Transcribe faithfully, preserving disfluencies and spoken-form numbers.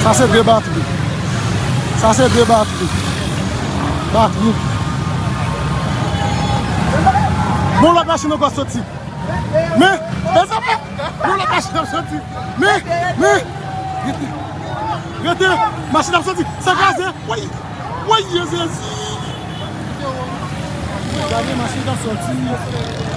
Sa se de batri. Sa se de batri. Batri. Bon, lòt machin ankò soti. Men, mezanmi, bon, lòt machin ap soti. Men, men, rete. Rete, machin ap soti. Sa kraze. Woy, woy, Jezi. Gade machin k ap soti.